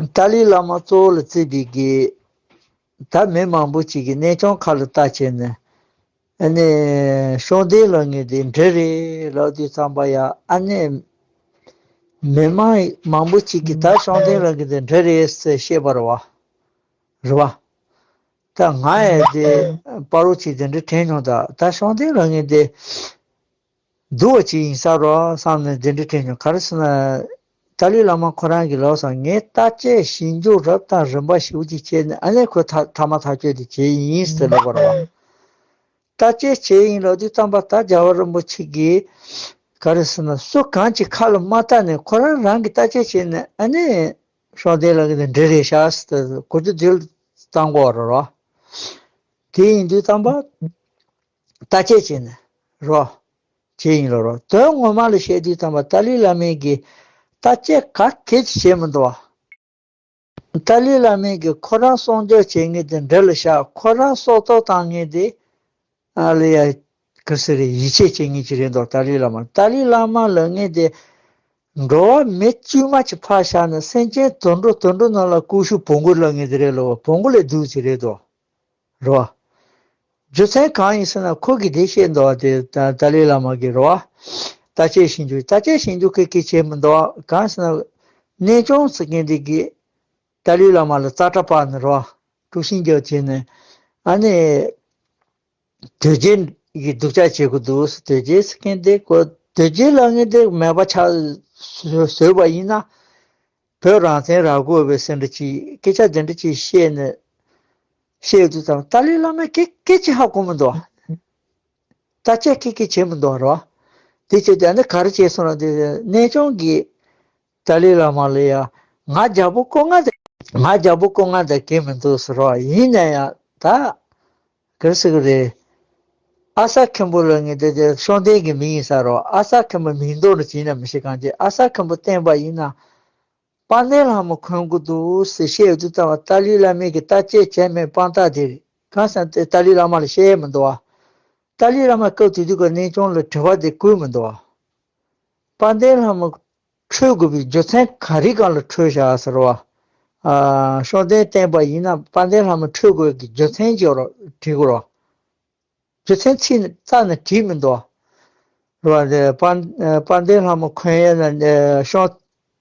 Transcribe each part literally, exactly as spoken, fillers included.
ཏཱ་ལའི་བླ་མ་གཙོ་བོ་ལ་བརྩིས་པའི་གི་ད་མི་མང་པོ་ཅིག་གིས་གནས་ཆུང་ཁ་ལ་ལྟ་བྱས་ནས། ཨ་ནི་བཅོམ་ལྡན་ལབ་མཁན་དེ་འདྲེ་རེད་ལབ་དུས་ཙམ་པ་ཡ། ཨ་ནི་མི་མང་མང་པོ་ཅིག་གིས་ད་བཅོམ་ལྡན་ལབ་མཁན་དེ་འདྲེ་རེད་ཟེར་བཤད་པ་རེད་བ། རེད་བ། ད་ང་ཡང་དེ་བར་དུ་ཅིག་དེ་འདྲ་དྲན་མྱོང་། ད་ད་བཅོམ་ལྡན་ལབ་མཁན་དེ་སྡུག་པ་ཅིག་ཡིན་ས་རེད་བསམ་ནས་དེ་འདྲ་དྲན་མྱོང་། ག་རེ་ཟེར་ན། ཏཱ་ལའི་བླ་མ་ཁོ་རང་གིས་ལབ་སོང་། ངས་བརྟག་དཔྱད་ཞིབ་འཇུག་རབ་དང་རིམ་པ་ཞེ་པོ་ཅིག་བྱས་ནས། ཨ་ནི་ཁོས་ཐ་ཐ་མ་ཐག་གཅོད་དེ་བྱས་ཡིན་ཟེར་ལབ་པ་རེད་བ། བརྟག་དཔྱད་བྱས་ཡིན་ལབ་དུས་ཙམ་པ། ད་རྒྱལ་བ་རིན་པོ་ཆེ་གིས་ག་རེ་ཟེར་ན། སུ་གང་གི་ཁ་ལ་མ་བལྟས་ནས་ཁོ་རང་རང་གིས་བརྟག་དཔྱད་བྱས་ནས། ཨ་ནི་བཅོམ་ལྡན་ལབ་མཁན་དེ་འདྲེ་རེད་ཤག་ཟེར་གོ་རྒྱུ་དེ་བཏང་དགོས་རེད་རོ། དེ་ཡིན་དུས་ཙམ་པ་བརྟག་དཔྱད་བྱས་ནས་རོ། བྱས་ཡིན་ལབ་རོ། དོན་ངོ་མ་ལ་བཤད་དུས་ཙམ་པ་ཏཱ་ལའི་བླ་མས་ཀྱིས་བརྟག་དཔྱད་ག་གེ་ཅིག་བྱས་མི་འདུག་བ། ཏཱ་ལའི་བླ་མས་ཀྱིས་ཁོ་རང་སྲུང་སྐྱོབ་བྱེད་མཁན་དེ་འདྲེ་ལ་བཞག་ཁོ་རང་སྲོག་ཐོག་བཏང་མཁན་དེ། ཨ་ལ་ཡ། ག་རེ་ཟེར་རེད། ཡིད་ཆེས་བྱེད་མཁན་ཅིག་རེད་འདུག་ཏཱ་ལའི་བླ་མ། ཏཱ་ལའི་བླ་མ་ལབ་མཁན་དེ་འགྲོ་བ་མི་དཀྱུས་མ་ཅིག་ཕར་བཞག་ནས། སེམས་ཅན་དུད་འགྲོ་དུད་འགྲོ་རྣམས་ལ་ཀུ་ཤུ་བོང་གུ་ལབ་མཁན་དེ་རེད་ལོ། བོང་གུ་ལས་སྡུག་ཅིག་རེད་འདུག་རེད་བ། རྒྱུ་མཚན་གང་ཡིན་ཟེར་ན། ཁོ་གིས་དེ་བཤད་འདུག་བ། དེ་ད་ཏཱ་ལའི་བླ་མ་གིས་རེད་བ། བརྟག་དཔྱད་ཞིབ་འཇུག་བརྟག་དཔྱད་ཞིབ་འཇུག་གི་གི་བྱས་མི་འདུག་བ། གང་ཟེར་ན། གནས་ཆུང་ཟེར་མཁན་དེ་གིས་ཏཱ་ལའི་བླ་མ་ལ་ཙག་སྒྲ་བར་ནས་རེད་བ། དཀྲུག་ཤིང་རྒྱག་བྱས་ནས། ཨ་ནི་དོལ་རྒྱལ་གྱི་སྡུག་ཅག་བྱེད་དགོས་འདུག་དོལ་རྒྱལ་ཟེར་མཁན་དེ་ཁོ། དོལ་རྒྱལ་ལབ་མཁན་དེ་མེད་པ་ཆགས་བཟོས་པ་ཡིན་ན། བོད་རང་བཙན་རག་དགོས་པའི་ཟེར་འདྲ་ཅིག་སྐད་ཆ་དེ་འདྲ་ཅིག་བཤད་ནས། བཤད་དུས་ཙམ། ཏཱ་ལའི་བླ་མས་སྐད་སྐད་ཅིག་ཧ་གོ་མི་འདུག་བརྟག་དཔྱད་སྐད་སྐད་བྱེད་མི་འདུག་རོ། དེ་བྱས་ཏེ་ཨ་ནི་ག་རེ་བྱས་སོང་ལབ་དུས། གནས་ཆུང་གིས་ཏཱ་ལའི་བླ་མ་ལ་ཡ། ང་རྒྱལ་པོ་སྐུ་ལྔ་དང་། ང་རྒྱལ་པོ་སྐུ་ལྔ་དང་འགལ་མི་འདུག་ཟེར་རོ། ཡིན་ན་ཡང་ད་ག་རེ་ཟེར་གི་རེད། ཨ་གསར་མཁན་པོ་ལབ་མཁན་དེ་དེ་བཅོམ་ལྡན་གྱི་མིང་ཡིན་ས་རོ། ཨ་གསར་མཁན་པོ་མིང་འདོགས་ནས་བྱིན་ན་མི་ཤེས་གང་ཅི། ཨ་གསར་མཁན་པོ་བསྟན་པ་ཡིན་ན། དཔལ་ལྡན་ལྷ་མོ་འཁོན་དགོས་འདུག་ཟེར་བཤད་ཡོང་དུས་ཙམ་པ། ཏཱ་ལའི་བླ་མས་ཀྱིས་བརྟག་དཔྱད་བྱས་མེད་དཔང་རྟགས་དེ་རེད། གང་ཟེར་ན་དེ་ཏཱ་ལའི་བླ་མ་ལ་བཤད་ཡས་མི་འདུག་བ། ཏཱ་ལའི་བླ་མ་སྐབས་དེ་དུས་ཀྱི་གནས་ཆུང་ལ་དྲི་བ་དེ་བཀོད་མི་འདུག་བ། དཔལ་ལྡན་ལྷ་མོ་འཁྲུད་དགོས་པའི་རྒྱུ་མཚན་ག་རེ་སྒང་ལ་འཁྲུད་བཞག་ཟེར་བ། ཨ། བཅོམ་ལྡན་བསྟན་པ་ཡིན་ན་དཔལ་ལྡན་ལྷ་མོ་འཁྲུད་དགོས་ཀྱི་རྒྱུ་མཚན་ཅིག་ཡོད་རོ། དྲི་དགོས་རོ། རྒྱུ་མཚན་ཚིག་རྩ་ནས་བྲིས་མི་འདུག་རེད་བ། དེ་དཔལ་དཔལ་ལྡན་ལྷ་མོ་འཁོན་ཡས་ན། ཨ། བཅོམ་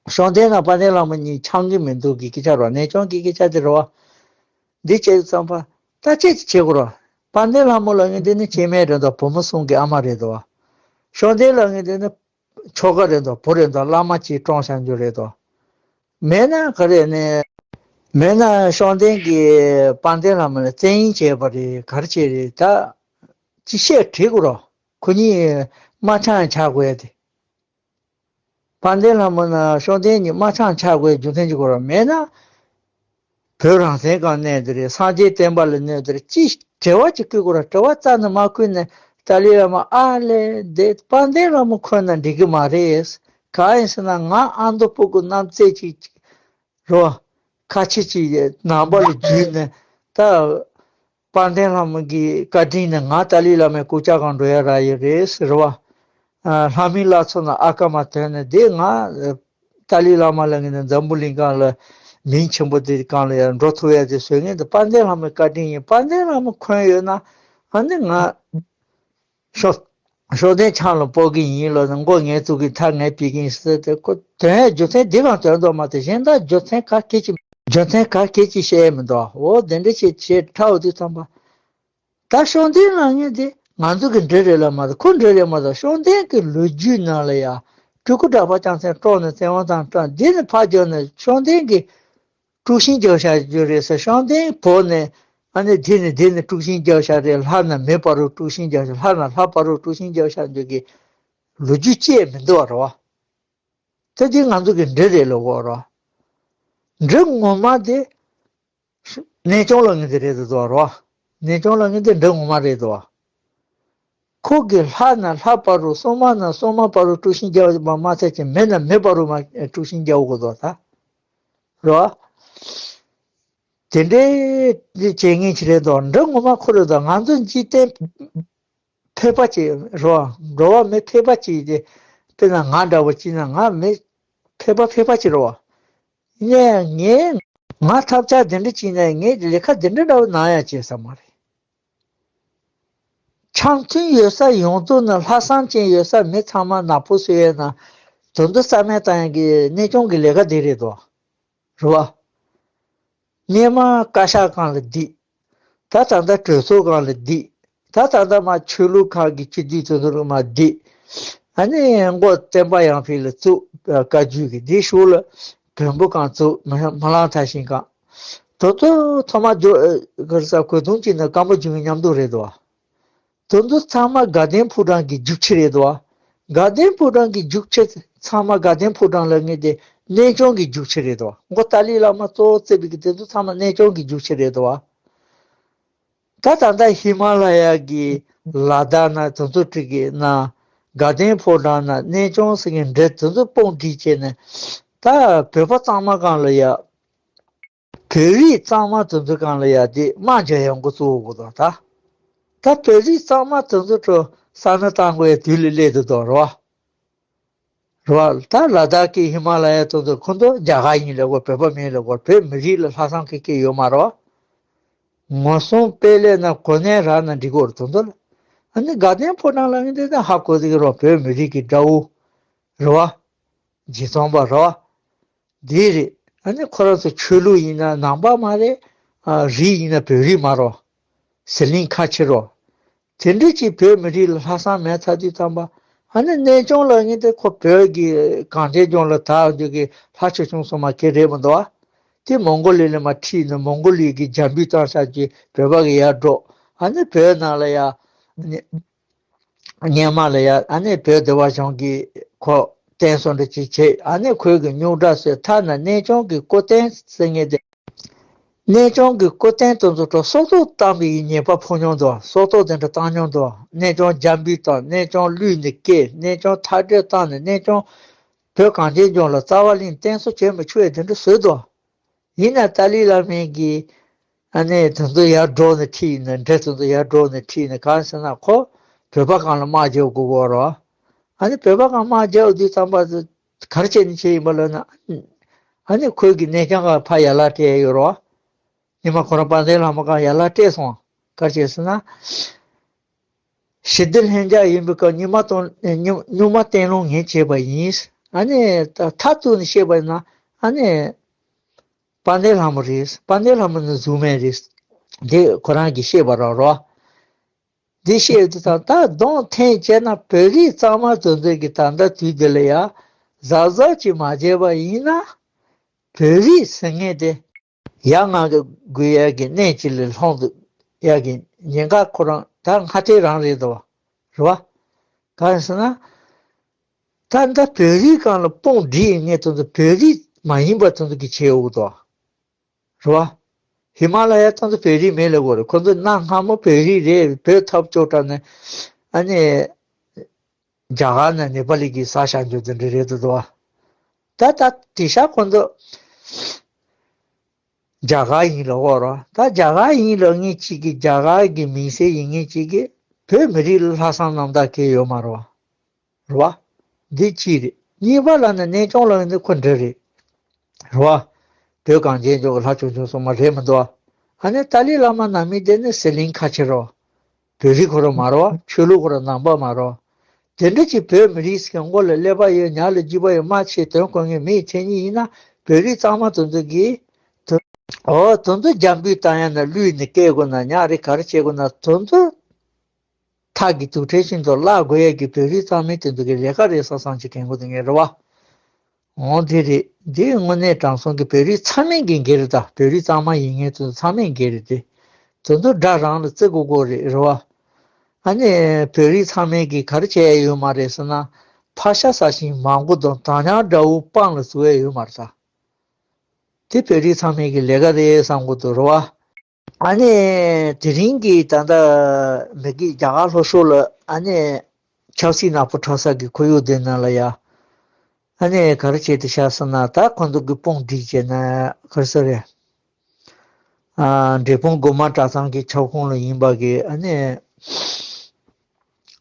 བཅོམ་ལྡན་དང་དཔལ་ལྡན་ལྷ་མོ་གཉིས་འཆམ་གྱི་མི་འདུག་གི་སྐད་ཆ་རེད་བ། གནས་ཆུང་གི་སྐད་ཆ་དེ་རེད་བ། འདི་བྱས་ཙམ་པ། བརྟག་དཔྱད་ཅིག་བྱེད་དགོས་རེད་བ། དཔལ་ལྡན་ལྷ་མོ་ལབ་མཁན་དེ་ནི་སྐྱེ་དམན་རེད་འདུག་བུ་མོ་གསུམ་གྱི་ཨ་མ་རེད་འདུག་བ། བཅོམ་ལྡན་ལབ་མཁན་དེ་ནི་ཁྱོ་ག་རེད་འདུག་བུ་རེད་འདུག་བླ་མ་གཅིག་བཀྲོངས་བཞག་རྒྱུ་རེད་འདུག་མེད་ན་ག་རེ་ནས། མེད་ན་བཅོམ་ལྡན་གྱིས་དཔལ་ལྡན་ལྷ་མོ་ལ་བཙན་གཡེམ་བྱས་པ་རེད། ག་རེ་བྱས་རེད། ད་ཅི་བཤད་དྲིས་དགོས་རོ། ཁོ་གཉིས་དམག་འཆམ་ཆགས་དགོས་ཡ་དེ། དཔལ་ལྡན་ལྷ་མོ་ན་བཅོམ་ལྡན་གཉིས་དམག་འཆམ་ཆགས་དགོས་རྒྱུ་མཚན་ཅིག་དགོས་རོ། མེད་ན་བོད་རང་བཙན་སྒང་གནས་དེ་རེད། སངས་རྒྱས་བསྟན་པ་ལ་གནས་དེ་རེད། ཅི་དྲི་བ་ཅིག་བསྐུལ་དགོས་རོ། དྲི་བ་རྩ་ནས་མ་བསྐུལ་ནས་ཏཱ་ལའི་བླ་མ་ཨ་ལས་དེ་དཔལ་ལྡན་ལྷ་མོ་འཁོན་ན་འགྲིག་གི་མ་རེད། གང་ཡིན་ཟེར་ན་ང་ཨ་མདོ་སྤུ་གུ་རྣམ་རྩེ་ཅིག་རོ། ཁ་ཆེ་ཅིག་ནང་པ་ལ་བརྒྱུད་ནས་ད་དཔལ་ལྡན་ལྷ་མོ་གི་བཀའ་དྲིན་ནས་ང་ཏཱ་ལའི་བླ་མའི་སྐུ་ཕྱྭ་སྒང་འགྲོ་ཡ་རག་ཡོད་རེད་ཟེར་བ། ཨ། ལྷ་མིའི་བླ་མཚོ་ནས་ཨ་ཀ་མ་ཐོན་ནས། དེ་ང་ཏཱ་ལའི་བླ་མ་ལ་ངེས་ནས་འཛམ་བུ་གླིང་སྒང་ལ་མིང་ཆེན་པོ་དེ་སྒང་ལ་ཡར་འགྲོ་ཐུབ་ཡ་དེ་བཟོས་མཁན་དེ་དཔལ་ལྡན་ལྷ་མོའི་བཀའ་དྲིན་ཡིན། དཔལ་ལྡན་ལྷ་མོ་འཁོན་ཡོད་ན། ཨ་ནི་ང་ཤོ་ཤོ་ལྡན་ཆང་ལ་སྤོ་གི་ཡིན་ལབ་ནས་མགོ་ངས་བཙུགས་གི་མཐའ་ངས་ཕུད་ཀྱི་ཡིན་ཟེར་ཏེ། ཁོ་དོན་རྒྱུ་མཚན་འདི་གང་དོན་དུ་མ་དེ་གཞན་དག་རྒྱུ་མཚན་ག་གེ་ཅིག་རྒྱུ་མཚན་ག་གེ་ཅིག་བཤད་མི་འདུག་འོ་དེ་འདྲ་བྱས་བྱས་ཁྲ་འོ་དུས་ཙམ་པ། ད་ཤོ་ལྡན་ལབ་མཁན་དེ་ང་ཚོ་གི་འདྲེ་རེད་ལབ་མ་ད་ཁོ་འདྲེ་རེད་མ་ད། ཤོ་ལྡན་གི་ལོ་རྒྱུས་ནང་ལ་ཡ་སྤྲུལ་སྐུ་གྲགས་པ་རྒྱལ་མཚན་བཀྲོངས་ནས་བཙན་དབང་ཐང་བཀྲོངས། འདི་ནས་ཕར་བརྒྱབ་ནས་ཤོ་ལྡན་གི་དཀྲུག་ཤིང་རྒྱག་བཞག་རྒྱུ་རེད་ཟེར། ཤོ་ལྡན་བོད་ནས་ཨ་ནི་འདི་ནས་འདི་ནས་དཀྲུག་ཤིང་རྒྱག་བཞག་རེད། ལྷ་ནས་མི་བར་དུ་དཀྲུག་ཤིང་རྒྱག་བཞག་ལྷ་ནས་ལྷ་བར་དུ་དཀྲུག་ཤིང་རྒྱག་བཞག་རྒྱུ་གི་ལོ་རྒྱུས་ཅི་ཡང་མི་འདུག་བ་རེད་བ། ད་འདི་ང་ཚོ་གི་འདྲེ་རེད་ལབ་དགོས་རེད་བ། འདྲེ་ངོ་མ་དེ་གནས་ཆུང་ལབ་མཁན་དེ་རེད་འདུག་བ་རེད་བ། གནས་ཆུང་ལབ་མཁན་དེ་འདྲེ་ངོ་མ་རེད་འདུག་བ། ཁོ་གིས་ལྷ་ནས་ལྷ་བར་དུ་སྲུང་མ་ནས་སྲུང་མ་བར་དུ་དཀྲུག་ཤིང་རྒྱག་པ་མ་ཚད་ཀྱི་མི་ནས་མི་བར་དུ་མ་དཀྲུག་ཤིང་རྒྱག་དགོས་འདུག་ད། རེད་བ། དེ་འདྲའི་བྱེད་མཁན་ཅིག་རེད་འདུག་འདྲེ་ངོ་མ་ཁོ་རེད་འདུག་ང་ཚོ་འཇིག་རྟེན་ཕལ་པ་ཅིག་རེད་བ། འགྲོ་བ་མི་ཕལ་པ་ཅིག་དེ། དཔེར་ན་ང་འདྲ་བོ་ཅིག་ན་ང་མི་ཕལ་པ་ཕལ་པ་ཅིག་རེད་བ། ཡིན་ནའི་ངས་ང་ཐབས་ཆག་དེ་འདྲ་བྱས་ནས་ངས་ལས་ཀ་དེ་འདྲ་འདྲ་བོ་གནང་ཡ་བྱས་ས་མ་རེད། འཆམ་མཐུན་ཡོད་ས་ཡོངས་རྫོགས་ནི་ལྷག་བསམ་ཅན་ཡོད་ས་མི་ཚང་མ་ནག་པོ་བཟོ་ཡས་ན་དོན་དུ་རྩ་མེད་བཏང་ཡས་ཀྱི་གནས་སྐྱོང་གི་ལས་ཀ་དེ་རེད་དོ། རེད་བ། སྔས་མ་བཀའ་ཤག་སྒང་ལ་བསྡད། ད་ད་ལྟ་གྲོས་ཚོགས་སྒང་ལ་བསྡད། ད་ད་ལྟ་མ་ཆོས་ལུགས་ཁག་གི་སྤྱི་འཐུས་ཚོ་ཚོར་མ་བསྡད། ཨ་ནི་མགོ་བསྟན་པ་ཡར་འཕེལ་ལ་བཙུགས། བཀའ་བརྒྱུད་ཀྱི་དེ་ཤུགས་ལ་བོན་པོ་སྒང་བཙུགས། མི་མི་ལང་ཐ་ཤིང་སྒང་། དོ་ཚོ་ཐོག་མ་འཇོ་གར་ས་གོས་ཐུང་གཅིག་ནི་སྐམ་པོ་བྱུང་བའི་མཉམ་དུ་རེད་དོ། དོ་ཚོ་ཚང་མ་དགའ་ལྡན་ཕོ་བྲང་གི་རྒྱུག་ཆེ་རེད་དོ། དགའ་ལྡན་ཕོ་བྲང་གི་རྒྱུག་ཆེ་ཚང་མ་དགའ་ལྡན་ཕོ་བྲང་ལ་ངེས་ཏེ་གནས་སྐྱོང་གི་རྒྱུག་ཆེ་རེད་དོ། མགོ་ཏཱ་ལའི་བླ་མ་གཙོ་བོ་བརྩིས་པའི་གི་དེ་ཚོ་ཚང་མ་གནས་སྐྱོང་གི་རྒྱུག་ཆེ་རེད་དོ། ད་ད་ལྟ་ཧི་མ་ལ་ཡ་གི་ལ་དྭགས་ན་དེ་ཚོ་ཁྲིད་ཀྱི་ན་དགའ་ལྡན་ཕོ་བྲང་ན་གནས་སྐྱོང་ཟེར་མཁན་འདྲ་དེ་ཚོ་དཔུང་སྒྲིག་བྱས་ནས་ད་བོད་པ་གཙང་མ་སྒང་ལ་ཡ། བོད་རིགས་གཙང་མ་དེ་ཚོ་སྒང་ལ་ཡ་དེ་དམག་རྒྱག་ཡ་འགོ་བཙུགས་དགོས་དོ་ད། ད་བོད་རིགས་གཙང་མ་དེ་ཚོ་ཁྲོད་ས་ན་བཏང་དགོས་ཡ་དུས་ལ་སླེབས་འདུག་དོ་རེད་བ། རེད་བ། ད་ལ་དྭགས་ཀྱི་ཧི་མ་ལ་ཡ་དེ་ཚོ་ཁོ་ཚོ་རྒྱ་གར་ཡིན་ལབ་དགོས། བོད་པ་མིན་ལབ་དགོས། བོད་མི་རིགས་ལ་ལྷག་བསམ་གི་སྐད་ཡོད་མ་རེད་བ། ངོ་སྲུང་དཔེ་ལེན་ན་གོ་གནས་རག་ན་འགྲིག་གོ་རེད་དོ་ཚོ་ལ། ཨ་ནི་དགའ་ལྡན་ཕོ་བྲང་ལ་ངས་འདི་ད་ཧ་གོ་ཟིག་རོ། བོད་མི་རིགས་ཀྱི་དགྲ་བོ་རེད་བ། རྗེ་ཙོང་པ་རེད་བ། འདི་རེད། ཨ་ནི་ཁོ་རང་ཚོ་ཆོས་ལུགས་ཡིན་ན་ནང་པ་མ་རེད། ཨ་རིགས་ཡིན་ན་བོད་རིགས་མ་རོ། ཟི་ལིང་ཁ་ཆེ་རོ། དེ་འདྲ་ཅིག་བོད་མི་རིགས་ལ་ལྷག་བསམ་མེད་ཚར་དུས་ཙམ་པ། ཨ་ནི་གནས་སྐྱོང་ལ་ངས་དེ་ཁོ་བོད་ཀྱི་གངས་ཅན་ལྗོངས་ལ་དར་རྒྱུ་གི་ལྷ་ཆོས་སྐྱོང་སོང་མ་ཁེ་རེད་མི་འདུག་ཨ། དེ་མོང་གོ་ལི་ལ་མ་ཁྲིད་ནས་མོང་གོ་ལི་གི་རྒྱ་འབུད་བཏང་ཤག་ཅིག་བོད་པ་གི་ཡར་འགྲོ། ཨ་ནི་བོད་ནང་ལ་ཡ། སྔོན་མ་ལ་ཡ་ཨ་ནི་བོད་སྡེ་བ་གཞུང་གིས་ཁོ་བསྟེན་གསོ་འདྲ་ཅིག་བྱས། ཨ་ནི་ཁོས་གི་རྙོག་དྲ་སེལ་ཐབས་ན་གནས་སྐྱོང་གི་སྐུ་རྟེན་ཟེར་མཁན་དེ། གནས་སྐྱོང་གི་སྐུ་རྟེན་དེ་ཚོ་ཁྲོད་སྲོག་ཐོག་བཏང་བའི་ཉེས་པ་ཕོག་མྱོང་འདུག་སྲོག་ཐོག་དེ་འདྲ་བཏང་མྱོང་འདུག་གནས་སྐྱོང་རྒྱ་འབུད་བཏང་། གནས་སྐྱོང་གླུད་ནས་བཀལ། གནས་སྐྱོང་མཐར་སྐྲོད་བཏང་ནས་གནས་སྐྱོང་བོད་གངས་ཅན་ལྗོངས་ལ་རྩ་བ་ལིང་བསྟེན་གསོ་བྱེད་མི་ཆོག་པའི་དེ་འདྲ་བཟོས་འདུག་ཡིན་ན་ཏཱ་ལའི་བླ་མས་ཀྱིས་ཨ་ནི་དེ་ཚོ་ཡར་འགྲོ་ནས་ཁྲིད་ནས་འདྲེ་དེ་ཚོ་ཡར་འགྲོ་ནས་ཁྲིད་ནས་གང་ཟེར་ན་ཁོ་བོད་པ་སྒང་ལ་དམག་རྒྱག་དགོས་གོ་རོ། ཨ་ནི་བོད་པ་སྒང་དམག་རྒྱག་དུས་ཙམ་པ་ག་རེ་བྱས་ནས་བྱས་ཡིན་པ་ལབ་ན། ཨ་ནི་ཁོས་ཀྱི་གནས་སྐྱོང་སྒང་ཕར་ཡར་ལ་སྤྲད་ཡོད་རོ། ཉི་མ་ཁོ་རང་དཔལ་ལྡན་ལྷ་མོ་སྒང་ཡར་ལ་སྤྲད་སོང་། ག་རེ་བྱས་ཟེར་ན། ཞི་བདེ་ལྷིང་འཇགས་ཡིན་པའི་སྐབས་སྨྱུག་མ་གཏོང་སྨྱུག་སྨྱུག་མ་བསྟན་ལུང་ངས་བྱས་པ་ཡིན། ཨ་ནི་ད་མཐའ་གཏུགས་ནས་བཤད་པ་ཡིན་ན་ཨ་ནི་དཔལ་ལྡན་ལྷ་མོ་རེད། དཔལ་ལྡན་ལྷ་མོ་ནི་གཟུགས་མེད་རེད། འདི་ཁོ་རང་གིས་བཤད་པ་རོ་རོ། འདི་བཤད་དུས་ད་ད་གདོང་འཐེན་བྱས་ན་བོད་རིགས་གཙང་མ་དེ་ཚོ་གི་ད་ལྟ་དུས་འདི་ལ་ཡ་གཟབ་གཟབ་ཅིག་མ་བྱས་པ་ཡིན་ན་བོད་རིགས་ཟེར་མཁན་དེ། ཡ་ང་གི་དགོས་ཡ་གི་གནས་ཅིག་ལས་ལྷུང་དུ་ཡ་གི་ཉེན་ཁ་ཁོ་རང་ད་སྔ་ལྟས་རང་རེད་དོ། རེད་བ། གང་ཡིན་ཟེར་ན། ད་ལྟ་བོད་རིགས་སྒང་ལ་དཔུང་སྒྲིག་ཡིན་མཁན་དེ་ཚོ་བོད་རིགས་མ་ཡིན་པ་དེ་ཚོ་གི་བྱས་འོག་དོ། རེད་བ། ཧི་མ་ལ་ཡ་དེ་ཚོ་བོད་རིགས་མིན་ལབ་དགོས་རེད། ཁོ་ཚོ་གནའ་སྔ་མོ་བོད་རིགས་རེད། བོད་ཐབས་སྐྱོ་དྲགས་ནས་ཨ་ནི། རྒྱ་གར་ནས་ནེ་པ་ལི་གི་ས་ཞབས་འཇུག་དེ་འདྲ་རེད་འདུག་དོ། ད་ལྟ་དེང་སང་ཁོ་ཚོ་རྒྱ་གར་ཡིན་ལབ་ཀྱི་ཡོད་རེད། ད་རྒྱ་གར་ཡིན་ལབ་མཁན་གཅིག་གིས་རྒྱ་གར་གྱི་མིང་གསལ་ཡིན་མཁན་གཅིག་གིས་བོད་མི་རིགས་ལ་ལྷག་བསམ་རྣམ་དག་གང་ཡང་ཡོད་མ་རེད་བ། རེད་བ། འདི་གཅིག་རེད། གཉིས་པ་ལབ་ན་གནས་སྐྱོང་ལབ་མཁན་དེ་ཁོ་འདྲ་རེད། རེད་བ། བོད་གངས་ཅན་ལྗོངས་ཀྱི་ལྷ་ཆུང་ཆུང་སོང་མ་རེད་མི་འདུག་ཨ་ནི་ཏཱ་ལའི་བླ་མ་ནང་མི་དེ་ནི་ཟི་ལིང་ཁ་ཆེ་རོ། བོད་རིགས་ཁོ་རང་མ་རོ། ཆོས་ལུགས་ཁོ་རང་ནང་པ་མ་རོ། དེ་འདྲ་ཅིག་བོད་མི་རིགས་ཀྱི་མགོ་ལ་ཀླད་པ་ཡོད། ཉག་ལ་རྒྱུས་པ་ཡོད། སྨྲ་ཤེས་དོན་གོ་མཁན་མི་ཡི་མཚན་ཉིད་ཡིན་ན་བོད་རིགས་གཙང་མ་དེ་ཚོ་གིས། དོན། འོ་དེ་ཚོ་རྒྱ་འབུད་བཏང་ཡ་ན་གླུད་ནས་བཀལ་དགོས་ན་ཉག་རེད། ག་རེ་བྱེད་དགོས་ན་དེ་ཚོ། ཐག་གི་དུག་ཕྲན་བཞིན་དུ་བརླག་དགོས་ཡས་ཀྱི་བོད་རིགས་གཙང་མའི་སྟེང་དུ་གི་ལས་ཀ་རེད་བསམ་བསམ་ཅིག་གྱོན་དགོས་འདུག་ངེས་རེད་བ། འོང་དེ་རེད། འདི་དངོས་གནས་དྲང་སྲོང་གི་བོད་རིགས་ཚང་མས་ཀྱི་འགན་རེད་ད། བོད་རིགས་གཙང་མ་ཡིན་མཁན་ཚོ་ཚང་མས་འགན་རེད་དེ། དེ་ཚོ་དགྲ་རང་ལ་བརྩི་དགོས་དགོས་རེད་རེད་བ། ཨ་ནི་བོད་རིགས་ཚང་མས་ཀྱི་ག་རེ་བྱས་ཡས་ཡོད་མ་རེད་ཟེར་ན། ཕག་ཤ་ཟ་ཞིང་མ་མགོ་འདོན། དྲང་སྙོམས་དགྲ་བོ་སྤང་ལ་བཟོ་ཡས་ཡོད་མ་རེད་ད། དེ་བོད་རིགས་ཚང་མས་ཀྱི་ལས་ཀ་རེད་བསམ་དགོས་འདུག་རེད་བ། ཨ་ནི་དེ་རིང་གི་ད་ལྟ་མི་གི་རྒྱ་གར་ལྷོ་ཕྱོགས་ལ་ཨ་ནི་ཆབ་སྲིད་ནག་པོ་དྲག་ས་གི་ཁོར་ཡུག་དེ་ནང་ལ་ཡ། ཨ་ནི་ག་རེ་བྱས་ཏེ་བཞག་ཟེར་ན་ད་ཁོ་ཚོ་གི་དཔུང་སྒྲིག་བྱས་ན་ག་རེ་ཟེར་རེད། ཨ་འབྲས་སྤུངས་སྒོ་མང་གྲྭ་ཚང་གི་ཁྱབ་ཁོངས་ལ་ཡིན་པ་གི་ཨ་ནི།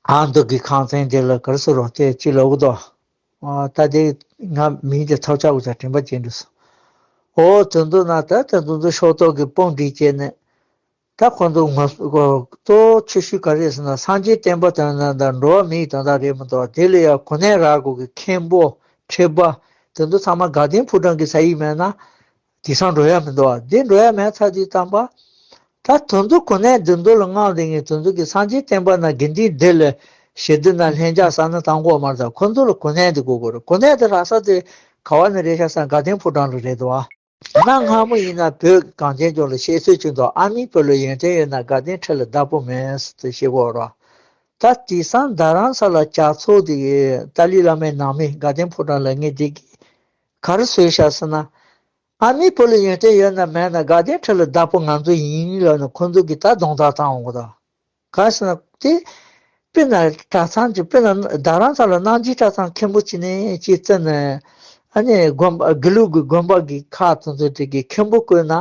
ཨ་མདོ་གི་ཁང་ཚན་དེ་ལ་ག་རེ་ཟེར་རོ་དེ་ཅི་ལབ་དགོས་དོ། ཨ་ད་དེ་ང་མིང་དེ་ཚབ་ཆག་དགོས་ས་དྲན་པ་བརྗེད་འགྲོ་སོང་། འོ་དེ་ཚོ་ན་ད་དེ་ཚོ་ཚོ་ཕྱོགས་གཏོགས་ཀྱི་དཔུང་སྒྲིག་བྱས་ནས། ད་ཁོ་ཚོ་ངོ་གཙོ་བོ་ཆེ་ཤོས་ག་རེ་ཟེར་ན་སངས་རྒྱས་བསྟན་པ་དོན་དག་དང་འགྲོ་བ་མིའི་དོན་དག་རེད་མི་འདུག་དེ་ལ་ཡང་གོ་གནས་རག་དགོས་ཀྱི་མཁན་པོ་ཁྲི་པ་དེ་ཚོ་ཚང་མ་དགའ་ལྡན་ཕོ་བྲང་གི་ས་ཡིག་མེད་ན་དེང་སང་འགྲོ་ཡ་མི་འདུག་དེ་འགྲོ་ཡ་མེད་ཚར་དུས་ཙམ་པ། ད་དེ་ཚོ་གོ་གནས་འདི་ཚོ་ལ་མངགས་བསྡད་མཁན་དེ་ཚོ་གི་སངས་རྒྱས་བསྟན་པ་ན་དགེ་འདུན་སྡེ་ལ་ཞི་བདེ་ན་ལྷན་ཅག་ཟེར་ན་བཏང་དགོས་མ་རེད། ད་ཁོ་ཚོ་ལ་གོ་གནས་འདི་དགོས་དགོས་རེད། གོ་གནས་འདི་རག་ས་དེ་ག་བ་ནས་རེད་ཤག་ཟེར་ན་དགའ་ལྡན་ཕོ་བྲང་ལ་རེད་འདུག་ཨ། གནའ་སྔ་མོ་ཡིན་ན་བོད་གངས་ཅན་ལྗོངས་ལ་བཤད་སྲོལ་ཅིག་འདུག་ཨ་མའི་བུ་ལ་ཡོན་ཏན་ཡོད་ན་དགའ་ལྡན་ཁྲི་ལ་བདག་པོ་མེད་ཟེར་ཏེ་བཤད་ཀྱི་ཡོད་རེད། ད་དེང་སང་རྡ་རམ་ས་ལ་ཇ་ཚོགས་དེ་ཏཱ་ལའི་བླ་མའི་ནང་མི་དགའ་ལྡན་ཕོ་བྲང་ལ་ངས་དེ་གི་ག་རེ་བཟོས་ཤག་ཟེར་ན། ཨ་མའི་བུ་ལ་ཡོན་ཏན་ཡོད་ན་མེད་ན་དགའ་ལྡན་ཁྲི་ལ་བདག་པོ་ང་ཚོ་ཡིན་ལབ་ནས་ཁོ་ཚོ་གིས་ད་རྡུང་རྡེག་བཏང་འོང་གི་འདུག་གང་ཟེར་ན་དེ། དཔེར་ན་གྲྭ་ཚང་གི་དཔེར་ན་རྡ་རམ་ས་ལ་རྣམ་རྒྱལ་གྲྭ་ཚང་མཁན་པོ་ཅིག་ནས་ཅིག་བཙལ་ནས། ཨ་ནི་དགོན་པ་དགེ་ལུགས་ཀྱི་དགོན་པ་གི་ཁག་དེ་ཚོ་དེ་གི་མཁན་པོ་བསྐོས་ན་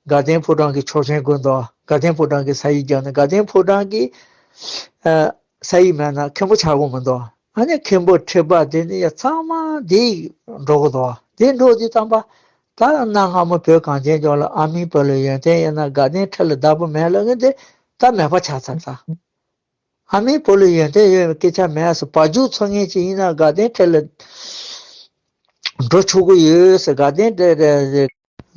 དགའ་ལྡན་ཕོ་བྲང་གི་ཆོག་མཆན་དགོས་འདུག་དགའ་ལྡན་ཕོ་བྲང་གི་ས་ཡིག་རྒྱག་ན་དགའ་ལྡན་ཕོ་བྲང་གི་ཨ་ས་ཡིག་མེད་ན་མཁན་པོ་ཆགས་དགོས་མི་འདུག་ཨ་ནི་མཁན་པོ་ཁྲི་པ་དེ་ནི་ཡ་ཚང་མ་དེ་འགྲོ་གི་འདུག་དེ་འགྲོ་དུས་ཙམ་པ། ད་གནའ་སྔ་མོ་བོད་གངས་ཅན་ལྗོངས་ལ་ཨ་མའི་བུ་ལ་ཡོན་ཏན་ཡོད་ན་དགའ་ལྡན་ཁྲི་ལ་བདག་པོ་མེད་ལབ་མཁན་དེ་ད་མེད་པ་ཆགས་ཚར་ཚར། ཨ་མའི་བུ་ལ་ཡོན་ཏན་ཡོད་པའི་སྐད་ཆ་མེད་ཟེར། བ་རྒྱུགས་འཚོལ་མཁན་ཅིག་ཡིན་ན་དགའ་ལྡན་ཁྲི་ལ་འགྲོ་ཆོག་གི་ཡོད་ཟེར། དགའ་ལྡན་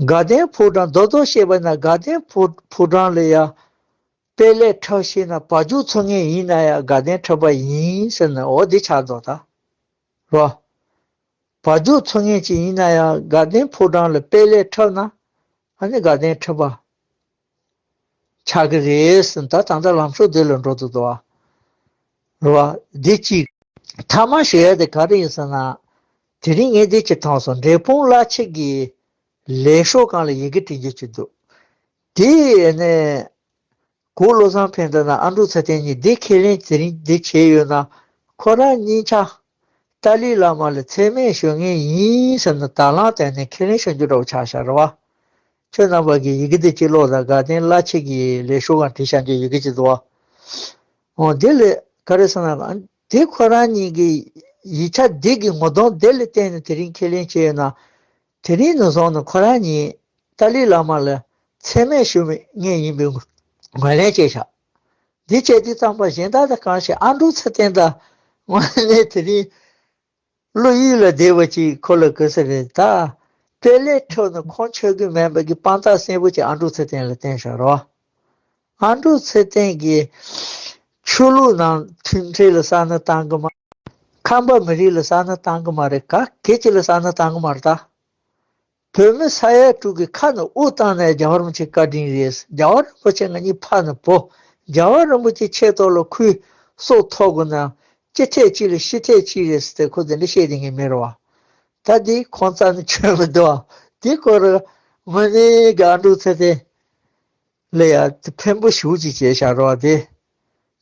དགའ་ལྡན་ཕོ་བྲང་རྡོག་རྡོག་བཤད་པ་ན་དགའ་ལྡན་ཕོ་ཕོ་བྲང་ལ་ཡ་དཔལ་ལས་འཁྲབ་ཤེས་ན་བ་རྒྱུགས་འཚོལ་མཁན་ཡིན་ན་ཡ་དགའ་ལྡན་འཁྲབ་པ་ཡིན་ཟེར་ན་འོ་འདི་ཆགས་འདུག་ད་རོ། བ་རྒྱུགས་འཚོལ་མཁན་ཅིག་ཡིན་ན་ཡང་དགའ་ལྡན་ཕོ་བྲང་ལ་དཔལ་ལས་འཁྲབ་ན་ཨ་ནི་དགའ་ལྡན་འཁྲབ་པ་ཆགས་ཀྱི་རེད་ཟེར། ད་ད་ལྟ་ལམ་ཕྱོགས་དེ་ལ་འགྲོ་འདུག་འདུག་བ། རེད་བ། འདི་གཅིག་མཐའ་མ་ཞུ་ཡ་དེ་ག་རེ་ཡིན་ཟེར་ན། དེ་རིང་ངས་འདི་གཅིག་མཐོང་སོང་། འབྲས་སྤུངས་བླ་ཆེན་གྱི་ལས་ཤོག་སྒང་ལ་ཡི་གེ་འབྲི་རྒྱུ་ཅིག་འདུག་དེ་ནས། གུ་བློ་བཟང་ཕན་བདེ་དང་ཨ་འབྲུག་ཚེ་བརྟན་གཉིས་འདི་ཁས་ལེན་དེ་རིང་འདི་བྱས་ཡོད་ན། ཁོ་རང་གཉིས་ཆ་ཏཱ་ལའི་བླ་མ་ལ་མཚན་སྨད་ཞུ་མཁན་ཡིན་ཟེར་ནས་དང་བླངས་བསྟན་ནས་ཁས་ལེན་ཞུ་རྒྱུ་འདྲ་བོ་ཆགས་ཤག་རེད་བ། ཁྱོད་རྣམ་པ་གིས་ཡི་གེ་འདི་གཅིག་ཀློག་དང་། དགའ་ལྡན་བླ་ཆེན་གྱི་ལས་ཤོག་སྒང་བྲིས་བཞག་རྒྱུ་ཡི་གེ་གཅིག་འདུག་བ། འོ་འདི་ལས་ག་རེ་ཟེར་ན། འདི་ཁོ་རང་གཉིས་ཀྱི་ཡིག་ཆ་འདི་གི་ངོ་གདོང་འདི་ལ་བལྟས་ནས་དེ་རིང་ཁས་ལེན་བྱས་ཡོད་ན། དེ་རིང་ནས་བཟུང་ནས་ཁོ་རང་གཉིས་ཏཱ་ལའི་བླ་མ་ལ་མཚན་སྨད་ཞུ་མཁན་ཡིན་པའི་ངོས་ལེན་བྱས་ཤག་འདི་བྱས་དུས་ཙམ་པ་གཞན་དག་དང་གང་ཞིག་ཨ་འབྲུག་ཚེ་བརྟན་དང་དངོས་གནས་དེ་རིང་བློ་ཡུལ་ལ་བདེ་བ་ཅིག་ཁོ་ལ་གོ་ས་རེད་ད། དཔལ་ལས་འཁྲབ་ནས་ཁོང་ཆོག་གི་མེད་པ་གི་དཔང་རྟགས་གསལ་པོ་ཅིག་ཨ་འབྲུག་ཚེ་བརྟན་ལ་བསྟན་ཤག་རོ། ཨ་འབྲུག་ཚེ་བརྟན་གྱིས་ཆོས་ལུགས་ནང་མཐུན་འབྲེལ་ལ་ས་སྣ་བཏང་གི་མ། ཁམས་པ་མི་རིགས་ལ་ས་སྣ་བཏང་གི་མ་རེད། ག་གེ་ཅིག་ལ་ས་སྣ་བཏང་གི་མ་རེད་ད། བོད་མི་ས་ཡ་དྲུག་གི་ཁ་ནས་དབུ་བཏང་ནས་རྒྱལ་བ་རིན་པོ་ཆེ་བཀའ་དྲིན་རེད། རྒྱལ་བ་རིན་པོ་ཆེ་ང་གཉིས་ཕ་ནས་བུ། རྒྱལ་བ་རིན་པོ་ཆེ་ཆེ་ཐོག་ལ་ཁུར་སྲོག་ཐོག་དགོས་ན་སྤྱི་ཐད་གཅིག་ལ་ཤི་ཐད་གཅིག་རེད་ཟེར་ཏེ་ཁོ་དེ་འདྲ་བཤད་དེ་ངས་མེད་རེད་བ། ད་འདི་ཁོང་རྩ་ནས་ཆོད་མི་འདུག་བ། འདི་སྐོར་དངོས་གནས་གི་ཨ་འབྲུག་ཚེ་བརྟན་ལ་ཡ་ཕན་པོ་ཞེ་པོ་ཅིག་བྱས་ཤག་རེད་བ། དེ་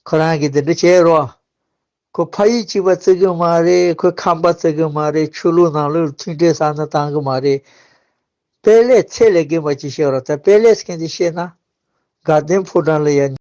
ཁོ་རང་གིས་དེ་འདྲ་བྱས་རེད་བ། ཁོ་ཕ་ཡུལ་གཅིག་པ་བརྩི་གི་མ་རེད། ཁོ་ཁམས་པ་བརྩི་གི་མ་རེད། ཆོས་ལུགས་ནང་ལོགས་ལ་མཐུན་འབྲེལ་ཟེར་ན་བཏང་གི་མ་རེད། དཔལ་ལས་ཚད་ལས་འགན་པ་ཅིག་བཤད་རོགས། ད་དཔལ་ལས་ཟེར་མཁན་དེ་བཤད་ན། དགའ་ལྡན་ཕོ་བྲང་ལ་ཡ་